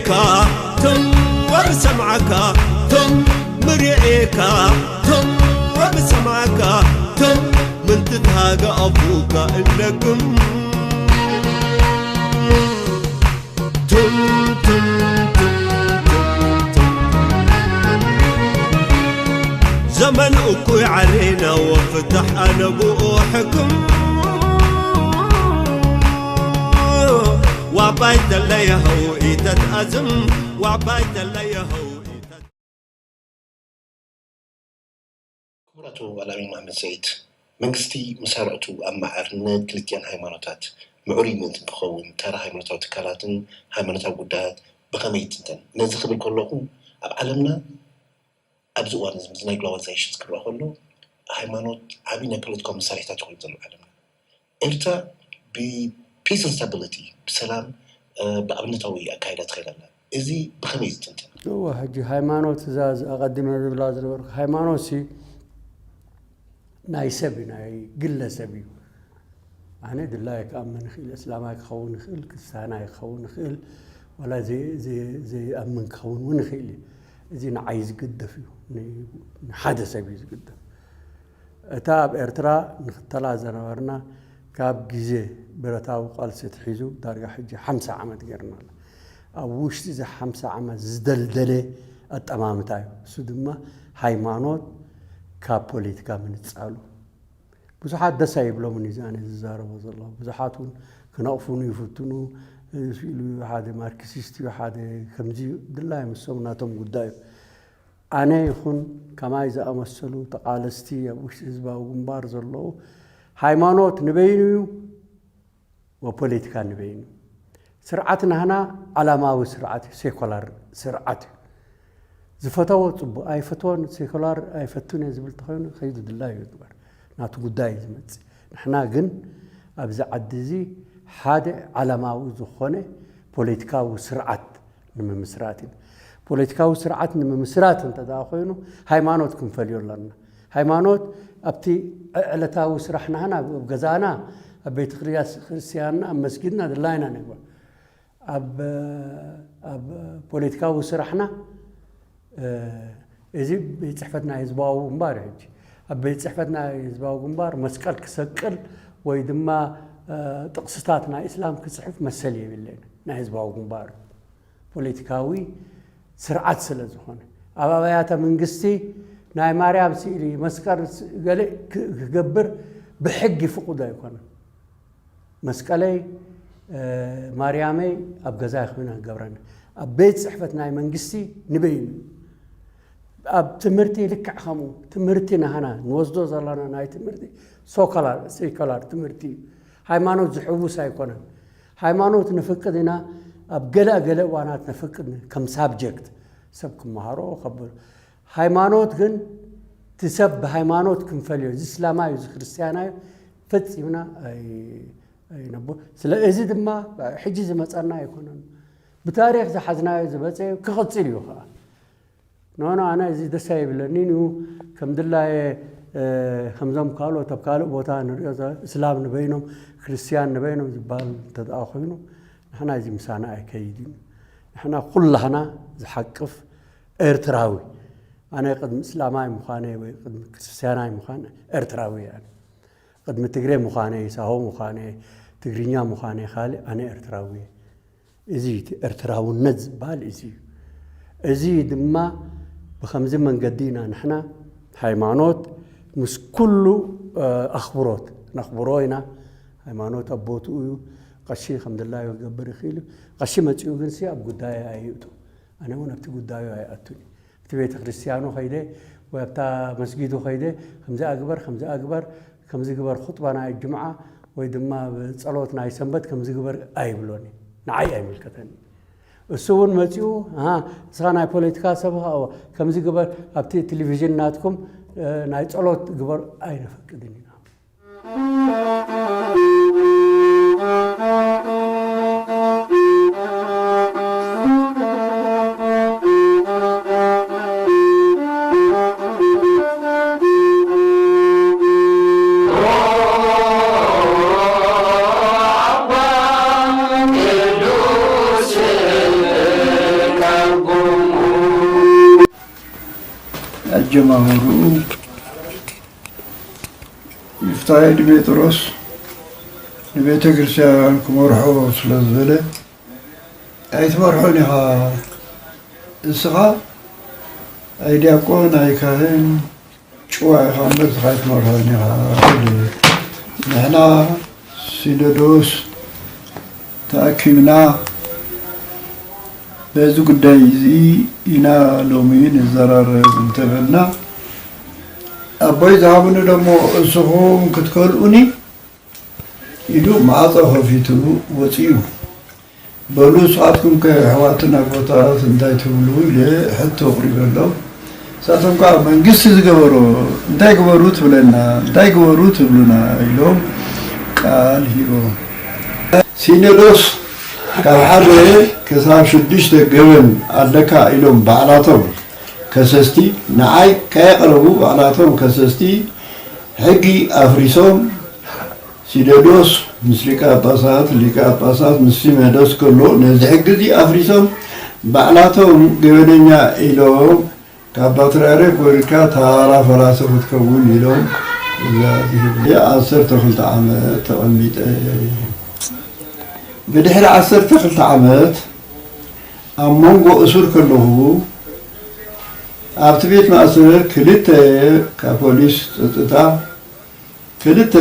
ትም ወብሰምዓካ ትም ምርኤካ ትም ወብሰምዓካ ትም ምንትትሃገ ኣፉካ እለግም ትም ትም ትም ትም ትም ዘመን እኩይ ዓሌና ወፍታሕ ኣነ ብኡ ሕክም ዋባይ ተለየኸው ኢተትኣዝም ዋባይ ተለየኸው ኢተት ክቡራቱ ኣላሚን መሓመድ ሰዒድ፣ መንግስቲ መሳርዕቱ ኣብ ማዕር ንክልቲኣን ሃይማኖታት ምዕሩይ ምእንቲ ክኸውን ተራ ሃይማኖታዊ ትካላትን ሃይማኖታዊ ጉዳያት ብኸመይ ይትንተን? ነዚ ክብል ከለኹ ኣብ ዓለምና ኣብዚ እዋን እዚ ምስ ናይ ግሎባላይዜሽን ክረኣ ከሎ ሃይማኖት ዓብዪ ናይ ፖለቲካዊ መሳርሒታት ኮይኑ ዘሎ ዓለምና። ኤርትራ ብ peace and stability ብሰላም ብኣብነታዊ ኣካይዳ ትኸይድ ኣላ። እዚ ብኸመይ እዩ ዝትንተን? እወ፣ ሕጂ ሃይማኖት እዛ ኣቐዲመ ዝብላ ዝነበርኩ ሃይማኖት ሲ ናይ ሰብ እዩ፣ ናይ ግለሰብ እዩ። ኣነ ድላየ ክኣምን ይኽእል፣ እስላማይ ክኸውን ይኽእል፣ ክርስትያናይ ክኸውን ይኽእል፣ ዋላ ዘይኣምን ክኸውን እውን ይኽእል እዩ። እዚ ንዓይ ዝግደፍ እዩ፣ ንሓደ ሰብ እዩ ዝግደፍ። እታ ኣብ ኤርትራ ንኽተላ ዝነበርና ካብ ግዜ ብረታዊ ቃልሲ ኣትሒዙ ዳርጋ ሕጂ ሓምሳ ዓመት ገይርና ኣሎ። ኣብ ውሽጢ እዚ ሓምሳ ዓመት ዝደልደለ ኣጠማምታ እዩ። እሱ ድማ ሃይማኖት ካብ ፖለቲካ ምንጻሉ። ብዙሓት ደስ ኣይብሎምን እዩ ኣነ ዝዛረቦ ዘለኹ። ብዙሓት እውን ክነቕፉኒ ይፍትኑ። እዚ ኢሉ ሓደ ማርክሲስት እዩ፣ ሓደ ከምዚ ድላይ ምሶም ናቶም ጉዳይ እዩ። ኣነ ይኹን ከማይ ዝኣመሰሉ ተቓለስቲ ኣብ ውሽጢ ህዝባዊ ግንባር ዘለዉ፣ ሃይማኖት ንበይኑ እዩ፣ ወፖለቲካ ንበይኑ። ስርዓት ናህና ዓላማዊ ስርዓት እዩ፣ ሴኮላር ስርዓት እዩ። ዝፈተዎ ጽቡቕ፣ ኣይፈትዎን ሴኮላር ኣይፈቱን እየ ዝብል እንተኾይኑ ከይዱ ድላዩ ይግበር፣ ናቱ ጉዳይ እዩ ዝመጽእ። ንሕና ግን ኣብዚ ዓዲ እዚ ሓደ ዓላማዊ ዝኾነ ፖለቲካዊ ስርዓት ንምምስራት ኢና። ፖለቲካዊ ስርዓት ንምምስራት እንተ ደኣ ኮይኑ ሃይማኖት ክንፈልዮ ኣለና። ሃይማኖት ኣብቲ ዕለታዊ ስራሕናን ኣብ ገዛና ኣብ ቤተ ክርስቲያንና ኣብ መስጊድና ድላይና ንግበር። ኣብ ኣብ ፖለቲካዊ ስራሕና እዚ ቤት ፅሕፈት ናይ ህዝባዊ ግንባር እዩ። ሕጂ ኣብ ቤት ፅሕፈት ናይ ህዝባዊ ግንባር መስቀል ክሰቅል ወይ ድማ ጥቕስታት ናይ እስላም ክፅሕፍ መሰል የብለይን። ናይ ህዝባዊ ግንባር ፖለቲካዊ ስርዓት ስለ ዝኾነ ኣብ ኣብያተ መንግስቲ ናይ ማርያም ስእሊ መስቀል ገለ ክገብር ብሕጊ ፍቑድ ኣይኮነን። መስቀለይ ማርያመይ ኣብ ገዛይ ኮይና ገብረኒ። ኣብ ቤት ፅሕፈት ናይ መንግስቲ ንበይኑ ኣብ ትምህርቲ ልክዕ ከምኡ ትምህርቲ ናህና ንወስዶ ዘለና ናይ ትምህርቲ ሶኮላር ሴኮላር ትምህርቲ እዩ። ሃይማኖት ዝሕውስ ኣይኮነን። ሃይማኖት ንፍቅድ ኢና ኣብ ገለ ገለ እዋናት ነፍቅድ ከም ሳብጀክት ሰብ ክመሃሮ ከብር ሃይማኖት ግን እቲ ሰብ ብሃይማኖት ክንፈልዮ እዚ እስላማ እዩ እዚ ክርስትያና እዩ ፈፂምና ኣይነቦ ስለ እዚ ድማ ሕጂ ዝመፀና ኣይኮነን። ብታሪክ ዝሓዝናዮ ዝመፀ ክቕፅል እዩ ከዓ ኖኖ ኣነ እዚ ደስ ኣይብለኒን እዩ ከም ድላየ ከምዞም ካልኦት ኣብ ካልእ ቦታ ንሪኦ እስላም ንበይኖም ክርስትያን ንበይኖም ዝበሃል እንተደኣ ኮይኑ ንሕና እዚ ምሳና ኣይከይድን እዩ። ንሕና ኩላህና ዝሓቅፍ ኤርትራዊ ኣነ ቅድሚ እስላማይ ምዃነ ወይ ቅድሚ ክርስትያናይ ምዃን ኤርትራዊ እየ። ቅድሚ ትግሬ ምዃነ ሳሆ ምዃነ ትግርኛ ምዃነ ካልእ ኣነ ኤርትራዊ እየ። እዚ እቲ ኤርትራውነት ዝበሃል እዚ እዩ። እዚ ድማ ብኸምዚ መንገዲ ኢና ንሕና ሃይማኖት ምስ ኩሉ ኣኽብሮት ነኽብሮ ኢና። ሃይማኖት ኣብ ቦትኡ እዩ። ቐሺ ከም ድላዩ ክገብር ይኽእል እዩ። ቐሺ መፂኡ ግን ሲ ኣብ ጉዳይ ኣይእቱ። ኣነ እውን ኣብቲ ጉዳዩ ኣይኣቱን እዩ። እቲ ቤተ ክርስቲያኑ ከይደ ወይ ኣብታ መስጊዱ ከይደ ከምዚ ኣግበር ከምዚ ኣግበር ከምዚ ግበር ኹጥባ ናይ ጅምዓ ወይ ድማ ጸሎት ናይ ሰንበት ከምዚ ግበር ኣይብሎን እዩ። ንዓይ ኣይምልከተኒ። እሱ እውን መጺኡ ኣሃ ንስኻ ናይ ፖለቲካ ሰብ ኢኻ እወ ከምዚ ግበር ኣብቲ ቴሌቪዥን ናትኩም ናይ ጸሎት ግበር ኣይነፈቅድን ኢና። ጀማምሩ ይፍታይ ድሜጥሮስ ንቤተ ክርስቲያን ክመርሖ ስለ ዝበለ፣ "ኣይትመርሖን ኢኻ፣ እስኻ ኣይ ዲያቆን ኣይ ካህን ጭዋ ኢኻ እምበር እስኻ ኣይትመርሖን ኢኻ" ኢሉ። ንሕና ሲኖዶስ ተኣኪብና በዚ ጉዳይ እዚ ኢና ሎሚ ንዘራረብ እንተበልና፣ ኣቦይ ዝሃቡኒ ደሞ "እስኹም ክትከልኡኒ?" ኢሉ ማዕጾ ከፊቱ ወጺኡ። "በሉ ንስኻትኩም ከ ኣሕዋትን ኣቦታት እንታይ ትብሉ?" ኢለ ሕቶ ኣቕሪበሎም። ንሳቶም ከኣ "መንግስቲ ዝገበሮ እንታይ ግበሩ ትብለና፣ እንታይ ግበሩ ትብሉና?" ኢሎም ቃል ሂቦም። ሲኖዶስ ካብ ሓደ ክሳብ ሽዱሽተ ገበን ኣለካ ኢሎም ባዕላቶም ከሰስቲ፣ ንዓይ ከየቕረቡ ባዕላቶም ከሰስቲ ሕጊ ኣፍሪሶም፣ ሲኖዶስ ምስ ሊቀ ጳጳሳት፣ ሊቀ ጳጳሳት ምስ ሲኖዶስ ከሎ ነዚ ሕጊ እዚ ኣፍሪሶም ባዕላቶም ገበነኛ ኢሎም ካብ ፓትርያርክ ወሪድካ ታራ ፈላሲ ክትከውን ኢሎም እዛ ዝህብ ዓሰርተ ክልተ ዓመት ተቐሚጠ። ብድሕሪ ዓሰርተ ክልተ ዓመት ኣብ መንጎ እሱር ከለኹ ኣብቲ ቤት ማእሰር ክልተ ካብ ፖሊስ ጸጥታ ክልተ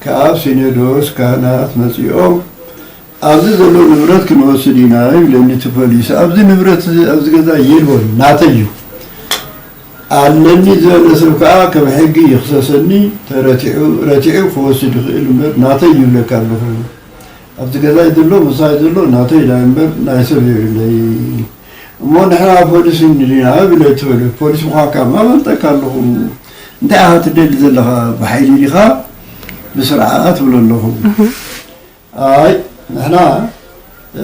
ካብ ሲኖዶስ ካህናት መጺኦም፣ "ኣብዚ ዘሎ ንብረት ክንወስድ ኢና" ይብለኒ እቲ ፖሊስ። "ኣብዚ ንብረት እዚ፣ ኣብዚ ገዛ የልቦን፣ ናተይ እዩ። ኣለኒ ዝበለ ሰብ ከኣ ከም ሕጊ ይኽሰሰኒ፣ ተረቲዑ፣ ረቲዑ ክወስድ ይኽእል እምበር ናተይ ይብለካ ኣለኹ። ኣብቲ ገዛይ ዘሎ፣ ምሳይ ዘሎ ናተይ ኢላ እምበር ናይ ሰብ የብለይ። እሞ ንሕና ፖሊስ እንዲና" ይብለ እቲ ፖሊስ። "ፖሊስ ምዃንካ መን ኣፍለጠካ ኣለኹ? እንታይ ኢኻ ትደሊ ዘለኻ? ብሓይሊ ዲኻ ብስርዓት?" እብሎ ኣለኹ። "ኣይ፣ ንሕና፣ እ፣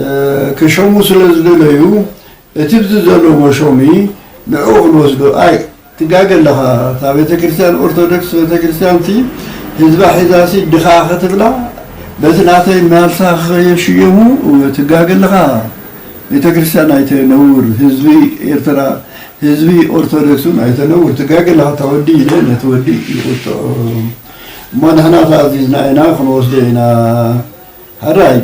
ክሸሙ ስለ ዝደለዩ፣ እቲ ብዚ ዘሎ መሾሚ ንዕኡ ክንወስዶ" "ኣይ፣ ትጋገ ኣለኻ። እታ ቤተ ክርስቲያን ኦርቶዶክስ ቤተ ክርስቲያን ሲ ህዝባ ሒዛሲ ድኻ ክትብላ በቲ ናተይ ማልሳ ከየሽየሙ ትጋገ ኣለኻ። ቤተ ክርስቲያን ኣይተነውር፣ ህዝቢ ኤርትራ፣ ህዝቢ ኦርቶዶክስ እውን ኣይተነውር፣ ትጋገ ኣለኻ እታ ወዲ" ኢለ ነቲ ወዲ ይቁጥዖ። "እሞ ንሕና ተኣዚዝና ኢና ክንወስዶ ኢና። ሕራይ፣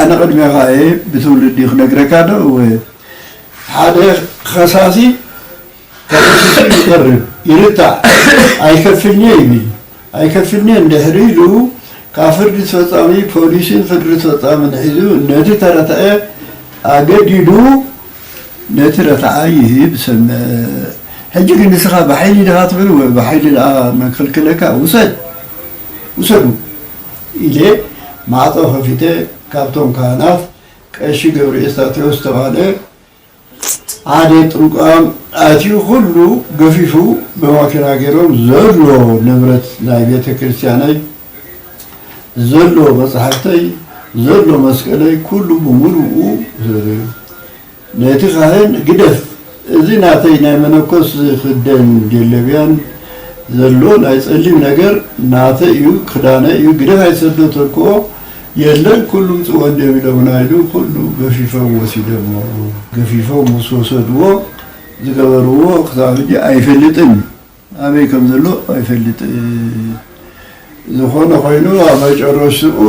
ኣነ ቅድሜኻ እየ ብትውልዲ ክነግረካ ዶ?" እወ፣ ሓደ ኸሳሲ ተኸሲሱ ይቐርብ፣ ይርታዕ፣ ኣይከፍልን'የ ይብል። ኣይከፍልን'የ እንድሕር ኢሉ፣ ካብ ፍርዲ ፈጻሚ ፖሊስን ፍርዲ ፈጻምን ሒዙ ነቲ ተረትዐ ኣገዲዱ ነቲ ረትዓይ ይህብ፣ ይሰምዕ። ሕጂ ግን ንስኻ ብሓይሊ ዲኻ ትብል ወይ ብሓይሊ ደኣ መን ክልክለካ? ውሰድ፣ ውሰዱ ኢለ ማዕጾ ከፊተ ካብቶም ካህናት ቀሺ ገብረ ኤስታቴዎስ ዝተባህለ ሓደ ጥምቋም ኣትዩ ኩሉ ገፊፉ ብማኪና ገይሮም ዘሎ ንብረት ናይ ቤተ ክርስቲያነይ ዘሎ መጽሓፍተይ ዘሎ መስቀለይ ኩሉ ብምሉኡ ነቲ ካህን ግደፍ፣ እዚ ናተይ ናይ መነኮስ ዝኽደን ጀለብያን ዘሎ ናይ ጸሊም ነገር ናተይ እዩ፣ ክዳነይ እዩ፣ ግደፍ ኣይትሰዶ ተልክኦ የለን፣ ኩሉ ምጽዎ እንድዮም ኢሎምና ኢሉ ኩሉ ገፊፎም ወሲዶሞ። ገፊፎም ምስ ወሰድዎ ዝገበርዎ ክሳብ ሕጂ ኣይፈልጥን። ኣበይ ከም ዘሎ ኣይፈልጥ። ዝኾነ ኮይኑ ኣብ መጨረሽትኡ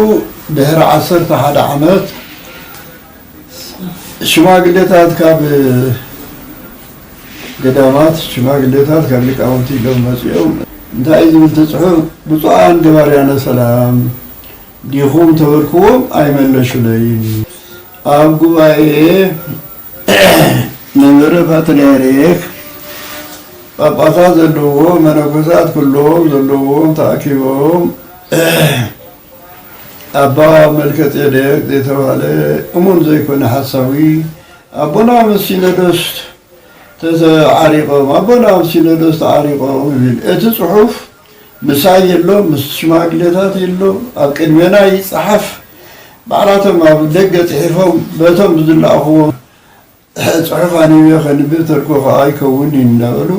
ድሕሪ ዓሰርተ ሓደ ዓመት ሽማግሌታት ካብ ገዳማት፣ ሽማግሌታት ካብ ሊቃውንቲ ኢሎም መጺኦም። እንታይ እዩ ዝብል እቲ ጽሑፍ? "ብፁዓን ገባርያነ ሰላም ዲኹም?" ተበልክዎም፣ ኣይመለሹለይን። ኣብ ጉባኤ መንበረ ፓትርያርክ ጳጳሳት ዘለውዎ መነኮሳት ኩሎም ዘለዎም ተኣኪቦም ኣባ መልከጼዴቅ ዝተባህለ እሙን ዘይኮነ ሓሳዊ ኣቦና ምስ ሲኖዶስ ተዓሪቖም፣ ኣቦና ምስ ሲኖዶስ ተዓሪቖም ይብል። እቲ ጽሑፍ ምሳይ የሎ፣ ምስ ሽማግሌታት የሎ፣ ኣብ ቅድሜና ይጸሓፍ። ባዕላቶም ኣብ ደገ ጽሒፎም በቶም ዝለኣኽዎ ጽሑፍ ኣንቢበ ከንብብ ተልኮ ከኣ ኣይከውን እዩ እንዳበሉ፣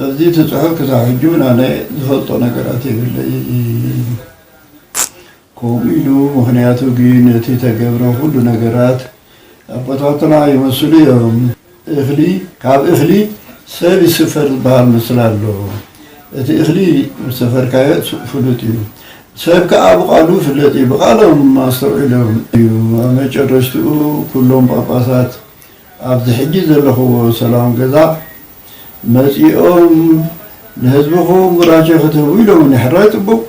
እዚ እቲ ጽሑፍ ክሳብ ሕጂ እውን ኣነ ዝፈልጦ ነገራት የብለይ። ከምኡ ኢሉ፣ ምኽንያቱ ግን እቲ ተገብረ ኩሉ ነገራት ኣቦታትና ይመስሉ እዮም። እኽሊ፣ ካብ እኽሊ ሰብ ይስፈር ዝበሃል ምስላ ኣሎ። እቲ እኽሊ ምስ ሰፈርካዮ ሱ-፣ ፍሉጥ እዩ። ሰብ ከኣ ብቓሉ ይፍለጥ እዩ። ብቓሎም ኣስተውዒሎም እዩ። ኣብ መጨረሽትኡ ኩሎም ጳጳሳት ኣብዚ ሕጂ ዘለኽዎ ሰላም ገዛ መጺኦም ንህዝብኹም ቡራኬ ክትህቡ ኢሎምኒ። ሕራይ ጽቡቕ።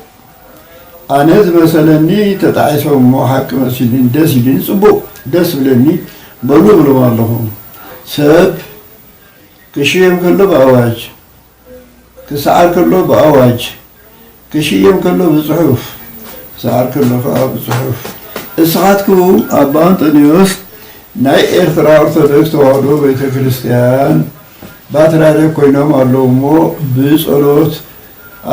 ኣነ ዝመሰለኒ ተጣዒሶም እሞ ሓቂ መሲሉኒ ደስ ኢሉኒ፣ ጽቡቕ፣ ደስ ብለኒ፣ በሉ እብሎም ኣለኹ። ሰብ ክሽየም ከሎ ብኣዋጅ፣ ክሰዓር ከሎ ብኣዋጅ፣ ክሽየም ከሎ ብጽሑፍ፣ ክሰዓር ከሎ ከኣ ብጽሑፍ። እስኻትኩም ኣባ ኣንጠንዮስ ናይ ኤርትራ ኦርቶዶክስ ተዋህዶ ቤተ ክርስቲያን ፓትርያርክ ኮይኖም ኣለዉ እሞ ብጸሎት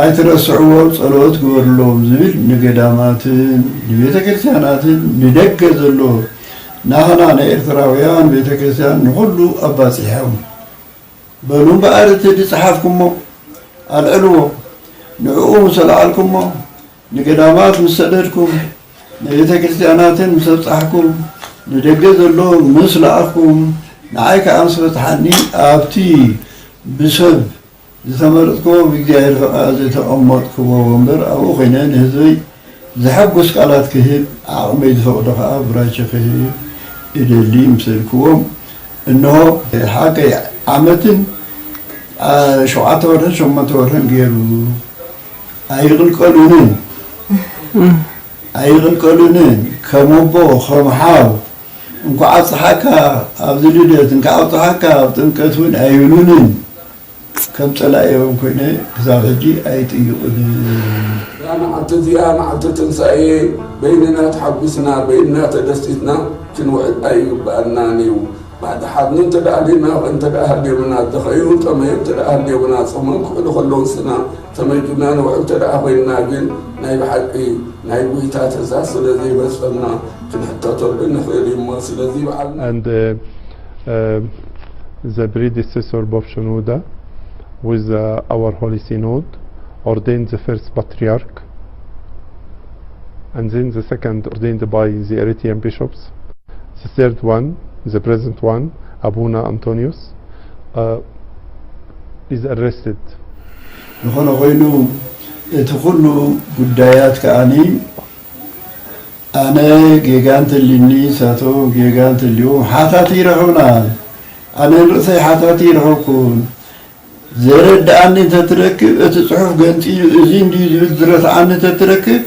ኣይትረስዕዎም፣ ጸሎት ግበርሎም ዝብል ንገዳማትን ንቤተ ክርስቲያናትን ንደገ ዘሎ ናህና ንኤርትራውያን ቤተ ክርስቲያን ንኹሉ ኣባጺሖም። በሉ እምበኣር እቲ ዝጸሓፍኩሞ ኣልዕልዎ። ንዕኡ ምስ ኣልዓልኩሞ፣ ንገዳማት ምስ ሰደድኩም፣ ንቤተ ክርስቲያናትን ምስ ኣብጻሕኩም፣ ንደገ ዘሎ ምስ ለኣኽኩም፣ ንዓይ ከኣ ምስ ፈትሓኒ፣ ኣብቲ ብሰብ ዝተመረጽክዎ፣ ብእግዚኣብሔር ፈቓድ ዝተቐመጥክዎ ወንበር ኣብኡ ኮይነ ንህዝበይ ዘሐጉስ ቃላት ክህብ፣ ዓቕመይ ዝፈቕዶ ከኣ ቡራኬ ክህብ እደሊ ምስ በልክዎም፣ እንሆ ሓቀይ ዓመትን፣ አ፣ ሸውዓተ ወርሕን ሸሞንተ ወርሕን ገይሩ። ኣይቕልቀሉንን፣ ኣይቕልቀሉንን። ከም ኣቦ፣ ከም ሓው፣ እንኳዕ ኣብጽሓካ ኣብዚ ልደት፣ እንኳዕ ኣብጽሓካ ኣብ ጥምቀት እውን ኣይብሉንን። ከም ጸላኢኦም ኮይነ ክሳብ ሕጂ ኣይጥይቑንን። እዛ መዓልቲ እዚኣ፣ መዓልቲ ትንሳኤ፣ በይንና ተሓጒስና፣ በይንና ተደሲትና ክንውዕል ኣይግብኣናን እዩ። ባዕዲ ሓድነት እንተ ደኣ ኣሊና፣ እንተ ደኣ ሃልዮምና፣ ዝኸዩ ጠመዩ እንተ ደኣ ሃልዮምና፣ ጾሞም ክውዕሉ ከለዉ ንስና ተመጊብና ንውዕል እንተ ደኣ ኮይንና ግን፣ ናይ ብሓቂ ናይ ጐይታ ትእዛዝ ስለ ዘይበጸምና፣ ክንሕተተሉ ንኽእል እዩ እሞ፣ ስለዚ በዓልና And, uh, uh, the predecessor Bob Shenouda with, uh, our Holy Synod ordained the first patriarch, and then the second ordained by the Eritrean bishops. The third one, the present one, Abuna Antonius, uh, is arrested. ዝኾነ ኮይኑ እቲ ኩሉ ጉዳያት ከኣኒ ኣነ ጌጋ እንተሊኒ፣ ሳቶም ጌጋ እንተልዎም ሓታት ይረኽብና። ኣነ ንርእሰይ ሓታት ይረኸብኩን። ዘረድኣኒ እንተትረክብ፣ እቲ ጽሑፍ ገንጺሉ እዚ እንድዩ ዝብል ዝረትዓኒ እንተትረክብ፣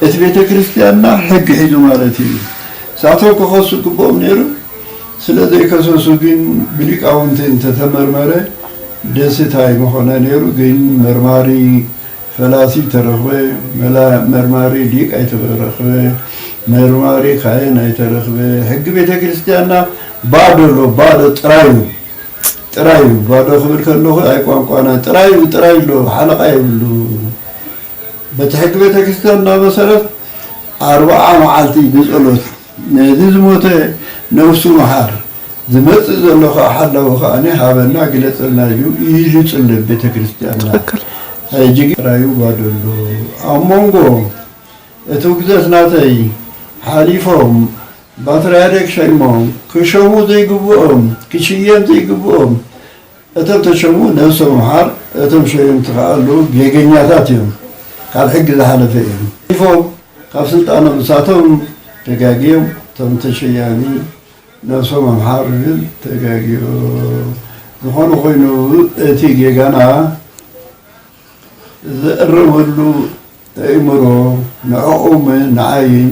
እቲ ቤተ ክርስቲያንና ሕጊ ሒዙ ማለት እዩ። ሳቶም ክኸሱ ግብኦም ነይሩ። ስለ ዘይከሰሱ ግን ብሊቃውንቲ እንተተመርመረ ደስታ ኣይምኾነ ነይሩ። ግን መርማሪ ፈላሲ ተረኽበ፣ መላ-፣ መርማሪ ሊቅ ኣይተረኽበ፣ መርማሪ ካህን ኣይተረኽበ። ሕጊ ቤተ ክርስቲያንና ባዶ ኣሎ፣ ባዶ ጥራይ እዩ። ጥራይ እዩ። ባዶ ክብል ከለኹ ኣይ ቋንቋና ጥራይ እዩ፣ ጥራይ ኣሎ፣ ሓለቓ የብሉ። በቲ ሕጊ ቤተ ክርስቲያንና መሰረት ኣርብዓ መዓልቲ ብጸሎት ነዚ ዝሞተ ነፍሱ መሓር፣ ዝመጽእ ዘሎ ኸዓ ሓላዊ ኸኣኒ ሃበና ግለጸልና ኢሉ እዩ ዝጽልብ ቤተ ክርስቲያንና። ትኽክል። ሕጂ ግን ጥራዩ ባዶ ኣሎ። ኣብ መንጎ እቲ ውግዘት ናተይ ሓሊፎም ፓትርያርክ ሸይሞም ክሸሙ ዘይግብኦም፣ ክሽየም ዘይግብኦም፣ እቶም ተሸሙ ነብሶም ምሓር፣ እቶም ሸየምቲ ከኣ ኣለዉ ጌገኛታት እዮም፣ ካብ ሕጊ ዝሓለፈ እዮም። ሓሊፎም ካብ ስልጣኖም ንሳቶም ተጋግዮም፣ እቶም ተሸያሚ ነብሶም ምሓር ግን ተጋግዮም። ዝኾነ ኮይኑ እቲ ጌጋና ዝእረመሉ ኣእምሮ ንዕኦምን ንዓይን፣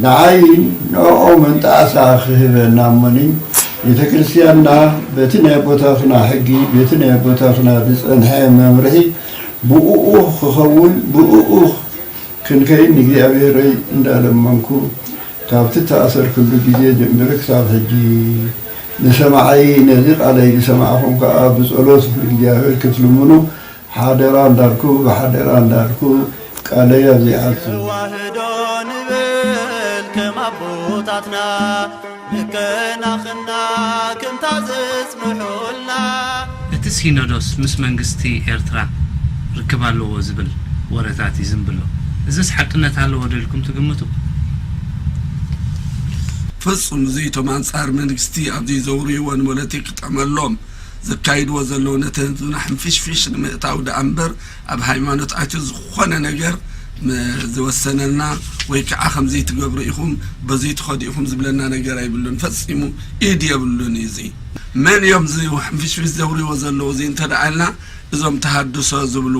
ንዓይን ንዕኦምን ጣዕሳ ክህበና እሞኒ፣ ቤተ ክርስቲያንና በቲ ናይ ኣቦታትና ሕጊ፣ በቲ ናይ ኣቦታትና ዝጸንሐ መምርሒ ብእኡ ክኸውን፣ ብእኡ ክንከይድ ንእግዚኣብሔረይ እንዳለመንኩ፣ ካብቲ እተኣሰርኩሉ ግዜ ጀሚሩ ክሳብ ሕጂ ንሰማዓይ፣ ነዚ ቃለይ ዝሰማዕኹም ከኣ ብጸሎት ንእግዚኣብሔር ክትልምኑ ሓደራ እንዳልኩ፣ ብሓደራ እንዳልኩ ቃለይ ኣብዚኣ። ተዋህዶ ንብል ከም ኣቦታትና፣ ንከናኽና ከምታ ዘጽንሑልና። እቲ ሲኖዶስ ምስ መንግስቲ ኤርትራ ርክብ ኣለዎ ዝብል ወረታት ይዝንብሎ። እዝስ ሓቅነት ኣለዎ ዶ ኢልኩም ትግምቱ? ፍጹም፣ እዚ እቶም ኣንጻር መንግስቲ ኣብዚ ዘውርይዎ ንመለቲ ክጥዕመሎም ዘካይድዎ ዘለዉ ነቲ ህዝብና ሕንፍሽፍሽ ንምእታው ደኣ እምበር ኣብ ሃይማኖት ኣትዩ ዝኾነ ነገር ዝወሰነልና ወይ ከዓ ከምዚ ትገብሩ ኢኹም በዚ ትኸዱ ኢኹም ዝብለና ነገር ኣይብሉን። ፈጺሙ ኢድ የብሉን እዩ። እዚ መን እዮም እዚ ሕንፍሽፍሽ ዘውርዎ ዘለዉ? እዚ እንተ ደኣ ኢልና እዞም ተሃድሶ ዝብሉ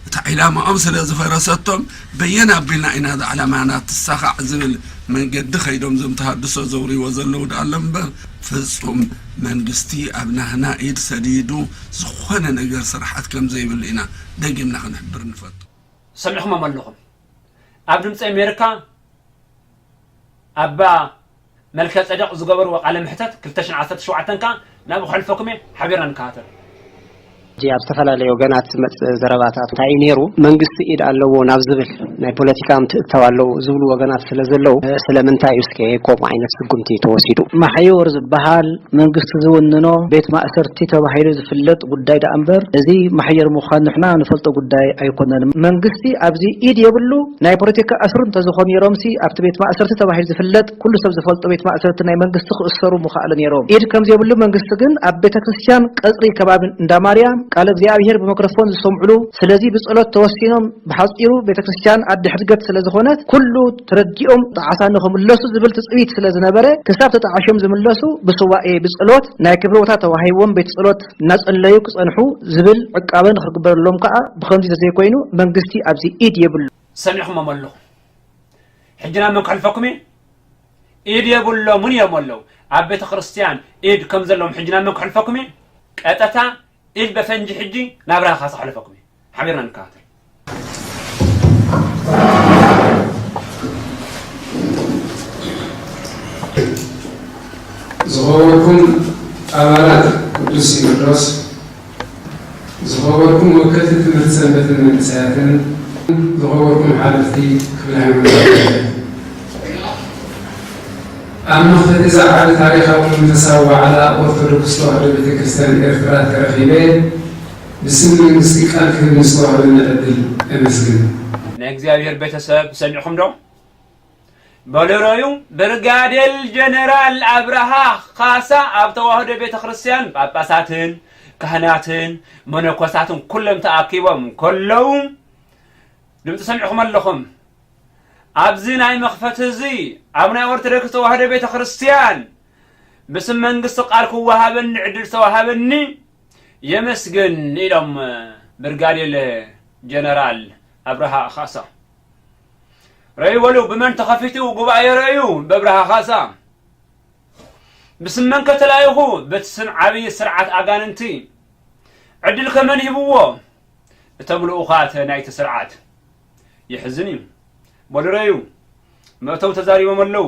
እታ ዒላማኦም ስለ ዝፈረሰቶም በየን ኣቢልና ኢና እዛ ዕላማና ትሳኻዕ ዝብል መንገዲ ከይዶም እዞም ተሃድሶ ዘውርዎ ዘለዉ ደኣ ኣሎ እምበር ፍጹም መንግስቲ ኣብ ናህና ኢድ ሰዲዱ ዝኾነ ነገር ስርሓት ከም ዘይብሉ ኢና ደጊምና ክንሕብር ንፈቱ። ሰሚዕኹሞም ኣለኹም። ኣብ ድምፂ ኣሜሪካ ኣባ መልከ ጸደቕ ዝገበርዎ ቃለ ምሕተት ክልተ ሽሕን ዓሰርተ ሸውዓተን ከኣ ናብኡ ከሕልፈኩም እየ። ሓቢርና ንከታተል። ሕጂ ኣብ ዝተፈላለዩ ወገናት ዝመጽእ ዘረባታት እንታይ እዩ ነይሩ? መንግስቲ ኢድ ኣለዎ ናብ ዝብል ናይ ፖለቲካ ምትእትታው ኣለዉ ዝብሉ ወገናት ስለ ዘለዉ፣ ስለምንታይ እዩ እስከ ከምኡ ዓይነት ስጉምቲ ተወሲዱ? ማሕዮር ዝበሃል መንግስቲ ዝውንኖ ቤት ማእሰርቲ ተባሂሉ ዝፍለጥ ጉዳይ ደኣ እምበር፣ እዚ ማሕየር ምዃኑ ንሕና ንፈልጦ ጉዳይ ኣይኮነን። መንግስቲ ኣብዚ ኢድ የብሉ። ናይ ፖለቲካ ኣስሩ እንተዝኾኑ ነይሮምሲ ኣብቲ ቤት ማእሰርቲ ተባሂሉ ዝፍለጥ ኩሉ ሰብ ዝፈልጦ ቤት ማእሰርቲ ናይ መንግስቲ ክእሰሩ ምኸኣሉ ነይሮም። ኢድ ከም ዘይብሉ መንግስቲ ግን ኣብ ቤተ ክርስቲያን ቀጽሪ ከባቢ እንዳ ማርያም ቃለ እግዚኣብሔር ብመክሮፎን ዝሰምዕሉ፣ ስለዚ ብጸሎት ተወሲኖም ብሓጺሩ ቤተ ክርስቲያን ኣደ ሕድገት ስለ ዝኾነት ኩሉ ተረዲኦም ጣዕሳ ንኽምለሱ ዝብል ትጽቢት ስለ ዝነበረ ክሳብ ተጣዕሾም ዝምለሱ ብሱባኤ ብጸሎት ናይ ክብሪ ቦታ ተዋሂብዎም ቤት ጸሎት እናጸለዩ ክጸንሑ ዝብል ዕቃበ ንኽግበረሎም ከኣ ብኸምዚ ተዘይኮይኑ መንግስቲ ኣብዚ ኢድ የብሉ። ሰሚዕኹሞም ኣለኹም። ሕጂ ናብ መን ከሕልፈኩም እየ? ኢድ የብሎምን እዮም ኣለዉ። ኣብ ቤተ ክርስቲያን ኢድ ከም ዘለዎም ሕጂ ናብ መን ከሕልፈኩም እየ? ቀጥታ ኢድ በፈንጂ ሕጂ ናብ ብርሃ ካሳ ከሕልፈኩም እየ። ሓቢርና ንከታተል። ዝኸበርኩም ኣባላት ቅዱስ ሲኖዶስ፣ ዝኸበርኩም ወከልቲ ትምህርቲ ሰንበትን መንእሰያትን፣ ዝኸበርኩም ሓለፍቲ ክፍለ ሃይማኖት፣ ኣብ መኽፈቲ እዛ ዓቢ ታሪኻዊ መንፈሳዊ ዋዕላ ኦርቶዶክስ ተዋህዶ ቤተ ክርስቲያን ኤርትራ ተረኺበ ብስም መንግስቲ ቃል ክህብ ንዝተዋህበኒ ዕድል እመስግን። ናይ እግዚኣብሔር ቤተሰብ ሰሚዕኹም ዶ? በልረዩ ብርጋዴር ጀነራል ኣብርሃ ካሳ ኣብ ተዋህዶ ቤተ ክርስቲያን ጳጳሳትን ካህናትን መነኮሳትን ኩሎም ተኣኪቦም ከለዉ ድምፂ ሰሚዕኹም ኣለኹም። ኣብዚ ናይ መኽፈቲ እዚ ኣብ ናይ ኦርቶዶክስ ተዋህዶ ቤተ ክርስቲያን ብስም መንግስቲ ቃል ክወሃበኒ ዕድል ዝተዋሃበኒ የመስግን ኢሎም ብርጋዴር ጀነራል ኣብርሃ ካሳ። ረዩ በሉ ብመን ተኸፊቱ ጉባኤ ረዩ በብርሃ ካሳ። ብስም መን ከተላይኹ በቲ ስም ዓብዪ ስርዓት ኣጋንንቲ። ዕድል ከመን ሂብዎ እቶም ልኡኻት ናይቲ ስርዓት። የሕዝን እዩ። በሉ ረዩ መእተው ተዛሪቦም ኣለዉ።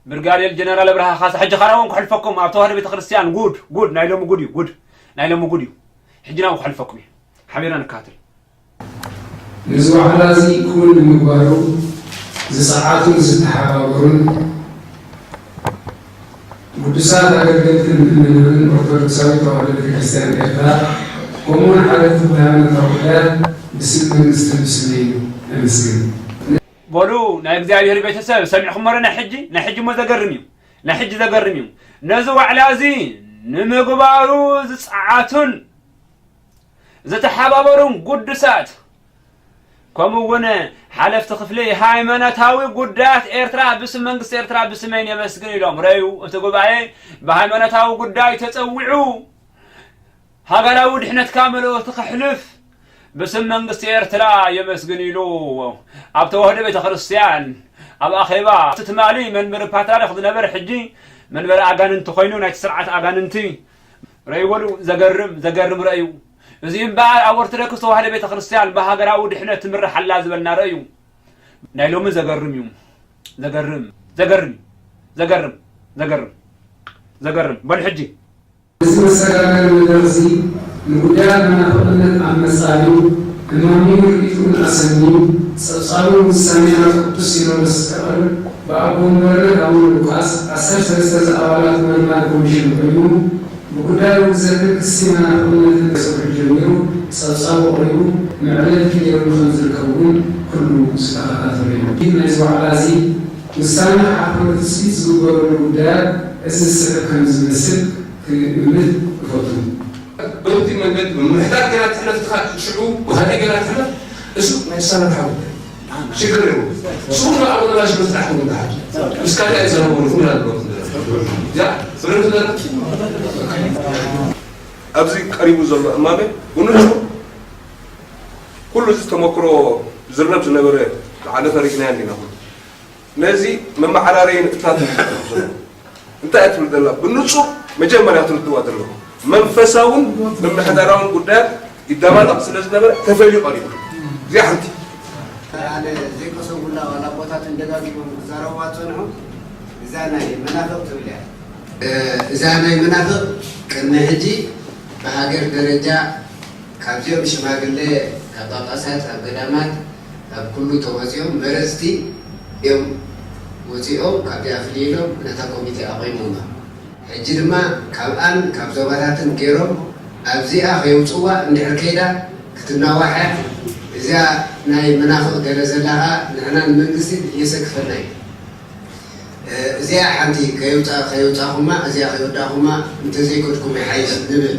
ብርጋዴር ጀነራል ኣብርሃ ካሳ ሕጂ ካራ እውን ክሕልፈኩም ኣብ ተዋህዶ ቤተ ክርስቲያን ጉድ ጉድ ናይ ሎሚ ጉድ እዩ ጉድ ናይ ሎሚ ጉድ እዩ። ሕጂ ናብኡ ክሕልፈኩም እዩ። ሓቢርና ንከታተል። ነዚ ዋዕላ እዚ ክውን ንምግባሩ ዝጸዓቱን ዝተሓባበሩን ግዱሳት ኣገልገልትን ምእመናንን ኦርቶዶክሳዊት ተዋህዶ ቤተክርስትያን ኤርትራ ከምኡውን ሓለፍቲ ኩሉ ሃይማኖታዊ ጉዳያት ብስም መንግስትን ብስመይን እምስግን። በሉ ናይ እግዚኣብሔር ቤተሰብ ሰሚዕኹሞ ዶ ናይ ሕጂ ናይ ሕጂ እሞ ዘገርም እዩ ናይ ሕጂ ዘገርም እዩ ነዚ ዋዕላ እዚ ንምግባሩ ዝጸዓቱን ዝተሓባበሩን ግዱሳት ከምኡ እውን ሓለፍቲ ክፍሊ ሃይማኖታዊ ጉዳያት ኤርትራ ብስም መንግስቲ ኤርትራ ብስመይን የመስግን ኢሎም ረዩ እቲ ጉባኤ ብሃይማኖታዊ ጉዳይ ተጸዊዑ ሃገራዊ ድሕነትካ መልእኽቲ ከሕልፍ ብስም መንግስቲ ኤርትራ የመስግን ኢሉ ኣብ ተዋህዶ ቤተ ክርስቲያን ኣብ ኣኼባ እቲ ትማሊ መንበሪ ፓትርያርክ ዝነበረ ሕጂ መንበሪ ኣጋንንቲ ኮይኑ ናይቲ ስርዓት ኣጋንንቲ ረይወሉ ዘገርም ዘገርም ረእዩ እዚ እምበኣር ኣብ ኦርቶዶክስ ተዋህዶ ቤተ ክርስቲያን ብሃገራዊ ድሕነት ትምራሕ ኣላ ዝበልና ረእዩ ናይ ሎሚ ዘገርም እዩ ዘገርም ዘገርም ዘገርም ዘገርም ዘገርም በሉ ሕጂ እዚ መሰጋገሪ መድረኽ እዚ ንጉዳያት መናፍቕነት ኣብ መጻልዩ፣ እማሚኡ ርኢቱን ኣሰንዩ፣ ጸብጻቡ ንውሳኔ ናብ ቅዱስ ሲኖዶስ ከቕርብ ብኣቦ መንበርነት ኣቡነ ሉቃስ ዓሰርተ ሰለስተ ዝኣባላቱ መልማሊ ኮሚሽን ኮይኑ፣ ብጉዳዩ ብዘብል ክሲ መናፍቕነትን ክሰርሑ ጀሚሩ፣ ጸብጻቡ ኣቕሪቡ፣ መዕለልቲ ገይሩሉ ከም ዝርከብ እውን ኩሉ ዝተኸታተሎ እዩ። ናይዚ ዋዕላ እዚ ውሳነ ክሓተሉ ትጽቢት ዝግበረሉ ጉዳያት እዚ ዝስዕብ ከም ዝመስል ክብል ይፈቱ። በቲ መንገዲ ምምሕዳር ገና ትሕለፍ፣ ትኻ ሽዑ ብኻልእ ገና ትሕለፍ፣ እሱ ናይ ኣሰራርሓ ጉዳይ ሽግር እዩ። እሱ እውን ኣብ ወደላ ሽግር ስራሕ እውን ተሓቱ። ምስ ካልእ ኣይዘረበሉ፣ እውን ኣለዎ። ያ፣ ብረቱ ዘረ-፣ ኣብዚ ቀሪቡ ዘሎ እማመ ብንጹር ኩሉ እዚ ተመክሮ ዝረብ ዝነበረ ሓደ ፈሪድናዮ እንዲና። ነዚ መመዓራረዪ ንጥፈታት እዩ ዝጠልብ ዘሎ። እንታይ እያ ትብል ዘላ? ብንጹር መጀመርያ ትርድዋ ዘለኹም መንፈሳውን ምምሕዳራውን ጉዳያት ይደባለቕ ስለ ዝነበረ ተፈልዩ ቀሪቡ። እዚኣ ሓንቲ። ኣነ ዘይቀሰጉላ ዋላ ኣቦታትን ደጋጊሞም ክዛረቡዋ ዝጸንሑ እዛ ናይ መናፍቕ ትብል እያ። እዛ ናይ መናፍቕ ቅድሚ ሕጂ ብሃገር ደረጃ ካብዚኦም ሽማግለ፣ ካብ ጳጳሳት፣ ኣብ ገዳማት፣ ኣብ ኩሉ ተዋፂኦም መረፅቲ እዮም ወፂኦም፣ ካብዚኣ ፍልይ ኢሎም ነታ ኮሚቴ ኣቑሞማ። ሕጂ ድማ ካብኣን ካብ ዞባታትን ገይሮም ኣብዚኣ ከየውፅዋ እንድሕር ከይዳ ክትናዋሕ እያ። እዚኣ ናይ መናፍቕ ገለ ዘላ ኸዓ ንሕና ንመንግስቲ የሰክፈና እዩ። እዚኣ ሓንቲ ከየውፃ-፣ ከየውፃኹማ፣ እዚኣ ከየወዳኹማ እንተዘይከድኩም ይሓይሽ ንብል።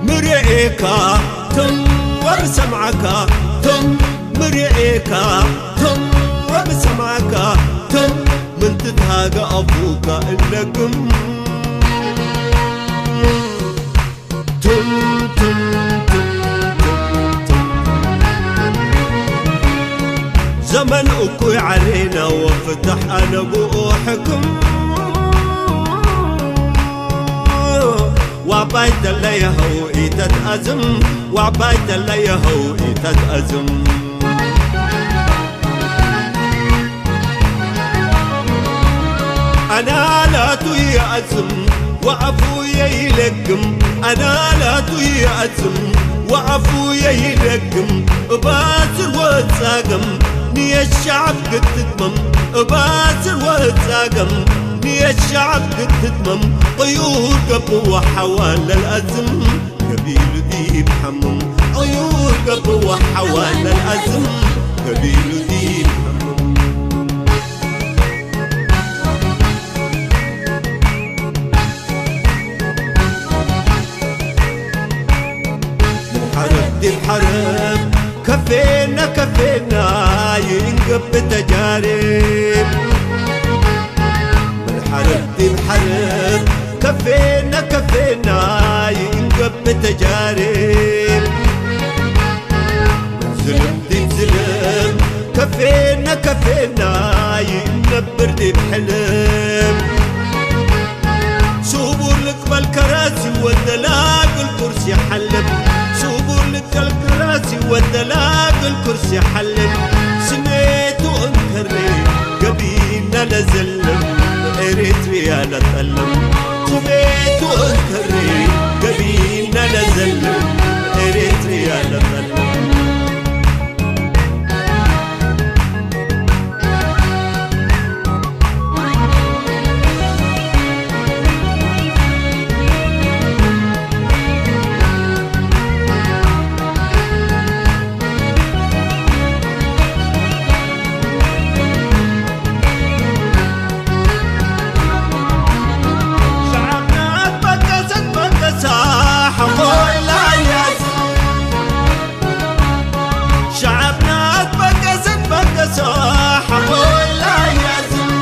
ምርኤካ ትም ወብሰምዓካ ትም ምርኤካ ትም ወብሰምዓካ ትም ምንትትሃገ ኣፉካ እነግም ትም ትም ትም ትም ትም ዘመን እኩይ ዓሌና ወፍታሕ ኣነ ብኡ ሕክም ዋባይ ተለየኸው ኢተትኣዝም ዋባይ ተለየኸው ኢተትኣዝም ኣናላቱ ይኣዝም ወኣፉ የይለግም ኣናላቱ ይኣዝም ወኣፉ የይለግም እባስር ወጻገም ንየሻዕብ ክትትመም እባስር ወጻገም ንየሻዕብ ክትትመም ቅዩር ገብዋ ሓዋ ለልኣዝም ገቢሉ ዲብ ሓሙም ቅዩር ገብዋ ሓዋ ለልኣዝም ገቢሉ ዲብ ሓሙም ሓረብ ዲብ ሓረብ ከፌና ከፌና ይእንገብ ተጃርብ ምን ሓረብ ዲብ ሓረብ ከፌና ከፌና ይእንገብ ተጃርብ ምን ዝልም ዲብ ዝልም ከፌና ከፌና ይእነብር ዲብ ሕልም ስቡር ልቅበል ከራሲ ወደላግል ኩርሲ ሓልም ስቡር ልቀል ከራሲ ወደላግል ኩርሲ ሓልም ስሜቱ እንከሬ ገቢና ለዘልም ኤሪትሪያ ለጠልም ስሜቱ እንከሬ ገቢና ለዘልም ኤሪትሪያ ለጠልም شعبنا تبقى زد بقى ساحة ولا يزال شعبنا تبقى زد بقى ساحة ولا يزال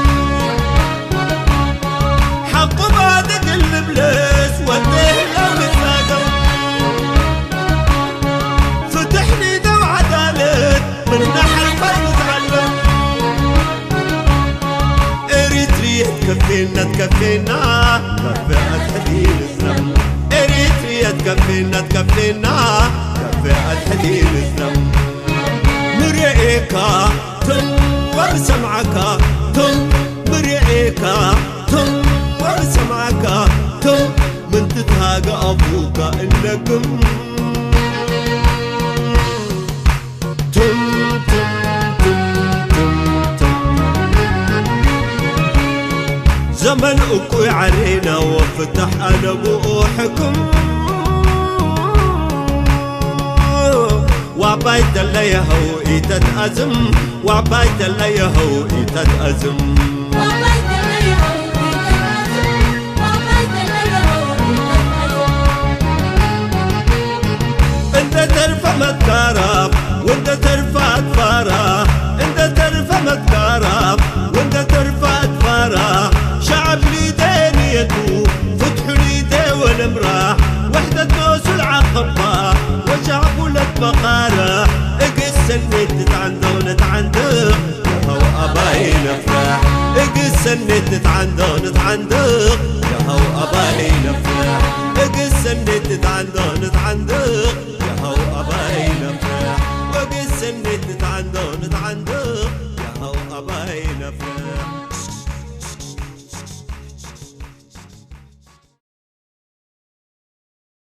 حقه بعد قلب ليس وده لو نتلاقى فتحني دو عدالة من نحر ما نتعلم إريتريا تكفينا تكفينا كفاءة حديد الزم إريتريا تكفينا تكفينا كفاءة حديد الزم نريكا تم وسمعك تم مريكا تم وسمعك تم من تتهاجى أبوك إنكم መን እኩይ ዓሬና ወፍታሕ ኣለብኡ ሕክም። ዋባይ ተለየኸው ኢተትኣዝም፣ ዋባይ ተለየኸው ኢተትኣዝም። እንደ ተርፈ መትካራ፣ ወንደ ተርፈ ኣትፋራ፣ እንደ ተርፈ መትካራ፣ ወንደ ተርፈ ኣትፋራ። ሻዕብ ሊደ ንየቱ፣ ፍትሑ ሊደ ወለምራ። ወሕደት ኖሱ ልዓኸባ፣ ወሻዕቡ ለትበኻራ። እግስ ሰኔት ንትዓንደቕ ንትዓንደቕ፣ የኸው ኣባይ ነፍራሕ። እግስ ሰኔት ንትዓንደቕ ንትዓንደቕ፣ የኸው ኣባይ ነፍራሕ። እግስ ሰኔት ንትዓንደቕ ንትዓንደቕ፣ የኸው ኣባይ ነፍራሕ። እግስ ሰኔት ንትዓንደቕ ንትዓንደቕ፣ የኸው ኣባይ ነፍራሕ።